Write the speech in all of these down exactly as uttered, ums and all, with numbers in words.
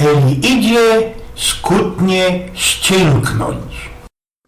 Czyli idzie skutnie ścięgnąć.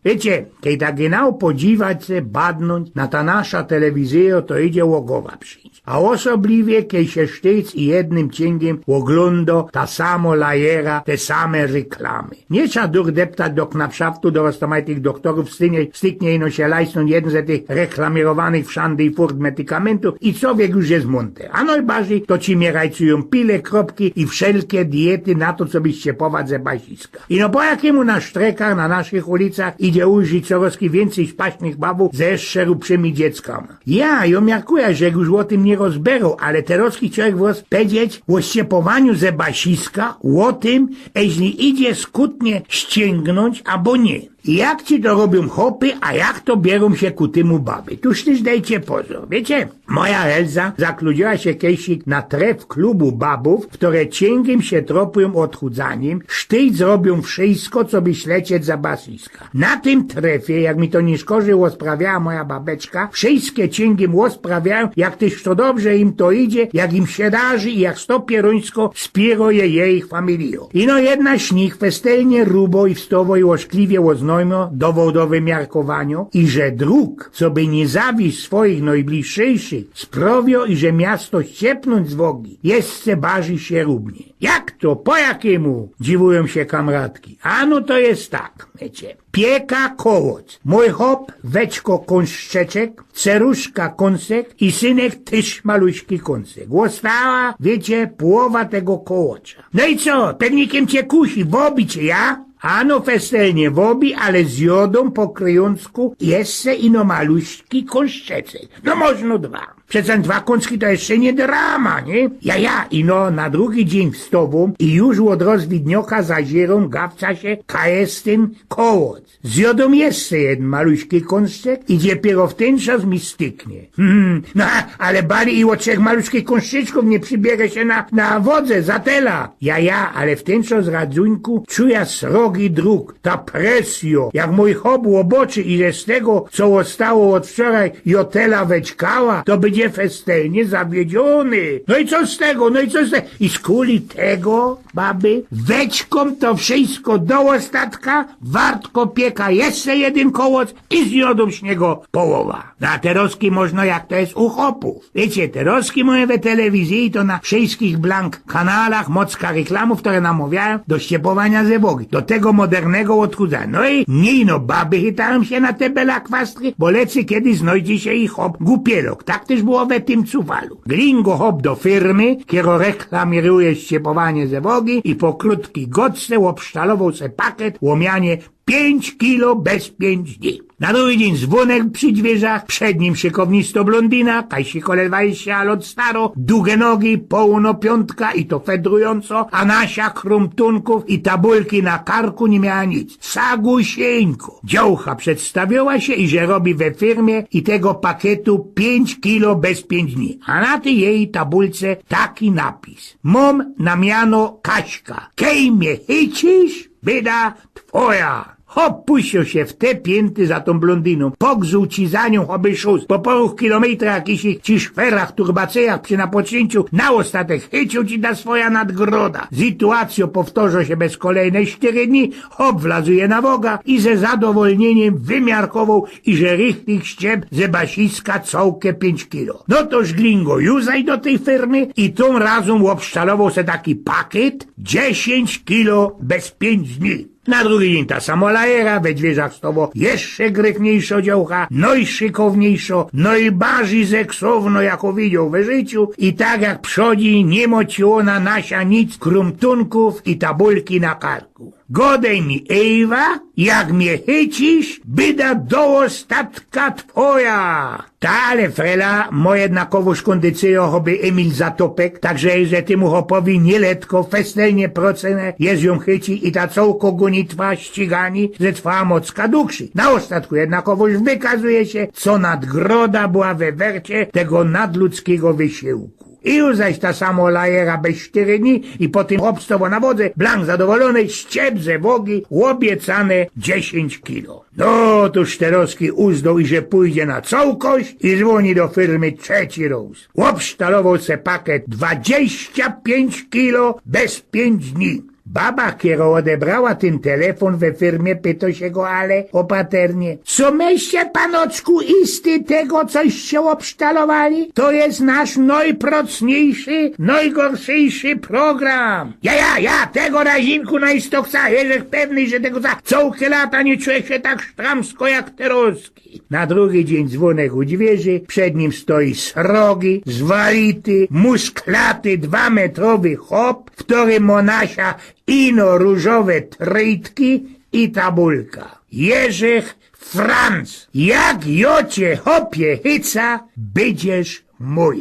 Wiycie, kej tak genau podziwać se, badnōńć na ta nasza telewizyjo, to idzie ô gowa przińć. A ôsobliwie, kej sie sztyc i jednym ciyngiym ôglōndo ta samo lajera, te same ryklamy. Niy trza durch deptać do knapszaftu, do roztōmajtych doktorōw, styknie, styknie ino sie lajsnōńć jedyn ze tych reklamowanych wszandy i furt medykamentōw i cowiek już je mōnte. A nojbardzij to ci mie rajcujōm pile, kropki i wszelkie diety na to, coby ściepować zebasiska. Ino po jakimu na sztrekach, na naszych ulicach idzie użyć coroz wiyncyj spaśnych babōw ze jeszcze rubszymi dzieckōma. Ja, jo miarkuja, że już ô tym niy rozberoł, ale terozki czowiek wŏs powiedzieć ô ściepowaniu zebasiska, ô tym, eźli idzie skutnie ściyngnōńć abo niy. Jak ci to robiōm chopy, a jak to bierōm sie ku tymu baby? Tuż tyż dejcie pozōr, wiycie? Moja Elza zakludziyła sie kejsik na tref klubu babōw, kere ciyngiym sie tropujōm ôdchudzanim, sztyc robiōm wszysko, coby ślecieć zebasiska. Na tym trefie, jak mi to niy szkorzij, ôsprawiała moja babeczka, wszyjske ciyngiym ôsprawiajōm, jak tyż to dobrze im to idzie, jak im sie darzi i jak sto pierōńsko spiyroje jejich familijŏ. Ino jedna z nich festelnie rubo i wstowŏ i ôszkliwie ôznojmiyŏ dowŏł do wymiarkowaniŏ, iże drug, coby niy zawiść swojich nojbliższych, sprawiŏ, iże miasto ściepnōńć z wogi, jeszcze bardzij sie rubnie. Jak to? Po jakimu? Dziwujōm sie kamratki. Ano to je tak, wiycie. Pieka Kołoc, mōj chop Weczko Kōnszczyczek, ceruszka Kōnsek i synek tyż maluśki Kōnsek. Ôstała, wiycie, połowa tego kołocza. No i co? Pewnikiym cie kusi, wobi cie, ja? Ano, festelnie wobi, ale zjŏdōm po kryjōnsku jeszcze ino maluśki Kōnszczyczek. No możno dwa. Przeca dwa Kōnski to jeszcze niy drama, niy? Ja, ja, ino na drugi dziyń wstowōm i już ôd rozwidnioka zaziyrōm, gawca sie, kaj je tyn Kołoc. Zjŏdōm jeszcze jedyn maluśki Kōnszczyczek i dopiyro wtynczŏs mi styknie. Hmm, no, ale bali i ô trzech maluśkich Kōnszczyczkōw niy przibierze sie na, na wodze, za tela. Ja, ja, ale wtynczŏs, radzyńku, czuja srogi drug, ta presyjŏ, jak mōj chop ôboczy, iże z tego, co ôstało ôd wczoraj, jŏ tela weczkała, to bydzie festelnie zawiedziōny. No i co z tego, no i co z tego? I skuli tego, baby, weczkōm to wszysko do ôstatka, wartko pieka jeszcze jedyn kołoc i zjŏdōm z niego połowa. No a terozki możno, jak to je u chopōw. Wiycie, terozki moje we telewizyji to na wszyskich blank kanałach mocka ryklamōw, kere namŏwiajōm do ściepowaniŏ ze wogi, do tego modernego ôdchudzaniŏ. No i niy ino baby chytarōm sie na te belakwastry, bo lecy kedy znojdzie sie i chop gupielok. Tak tyż było we tym Cuwalu. Glingo chop do fyrmy, kerŏ reklamiruje ściepowaniŏ ze wogi i po krōtkij gŏdce ôbsztalowoł se pakiet ô mianie piyńć kilo bez piyńć dni. Na drugi dziyń zwōnek przi dwiyrzach, przed nim szykownisto blōndina, kaj sie kole dwadzieścia lot staro, duge nogi, połno piōntka i to fedrujōnco, a Nasia krōmtōnkōw i tabulki na karku niy miała nic. Sagusiyńko. Dziołcha przedstawiła sie, iże robi we fyrmie i tego pakietu piyńć kilo bez piyńć dni. A na tyj jeji tabulce taki napis: Mōm na miano Kaśka. Kej mie chycisz, byda twoja. Chop puściōł sie w te piyńty za tōm blōndinōm. Pogzuł ci za niōm, choby szus. Po paruch kilomejtrach jakisik ci szwerach, turbacyjach przi napoczninciu na ôstatek chyciōł ci ta swoja nadgroda. Sytuacyjŏ powtŏrzŏ sie bez kolejne sztyry dni, chop wlazuje na woga i ze zadowolnienim wymiarkowoł, iże richtig ściep ze basiska cołke piyńć kilo. No to Glingo ju zajś do tyj fyrmy i tym razym ôbsztalowoł se taki pakiet dziesiyńć kilo bez piyńć dni. Na drugi dziyń ta samo lajera, we dwiyrzach stowo jeszcze gryfniyjszŏ dziołcha, nojszykowniyjszŏ, nojbardzij seksowno, jakŏ widzioł we życiu, i tak jak przodij, niy mŏ ci ôna, Nasia, nic, krōmtōnkōw i tabulki na karku. Godej mi, Ejwa, jak mie chycisz, byda do ôstatka twoja. Ta, ale frela, mŏ jednakowŏ kōndycyjŏ choby Emil Zatopek, tak że tymu chopowi niy letko, festelnie procene je jōm chycić i ta cołkŏ gōnitwa, ściganiŏ, że trwa mocka dugszyj. Na ôstatku jednakowŏ wykazuje sie, co nadgroda była we wercie tego nadludzkigo wysiłku. I ju zajś ta samo lajera bez sztyry dni i potym chop stowo na wodze, blank zadowolōny, ściep ze wogi, ôbiecane dziesiyńć kilo. No, tuż Szterowski uzdoł, iże pōdzie na cołkość i zwōni do fyrmy trzeci rŏz. Ôbsztalowoł se pakiet dwadzieścia piyńć kilo bez piyńć dni. Baba, kero ôdebrała tyn telefōn we fyrmie, pyto sie go ale ôpatrnie: „Co myście, panoczku, isty tego, coście ôbsztalowali? To je nasz nojprocniyjszy, nojgorszyjszy program”. „Ja, ja, ja, tego razinku nojsto chca, jeżech pewny, że tego chca. Cołke lata niy czuł sie tak sztramsko jak teroz”. Na drugi dziyń dzwōnek u dwiyrzi, przed nim stoi srogi, zwality, musklaty, dwametrowy chop, w kerym mŏ na sie ino rōżowe trejtki i tabulka: „Jerzych Franc, jak jo cie, chopie, chyca, bydziesz mōj”.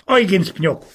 Ojgyn z Pniokōw.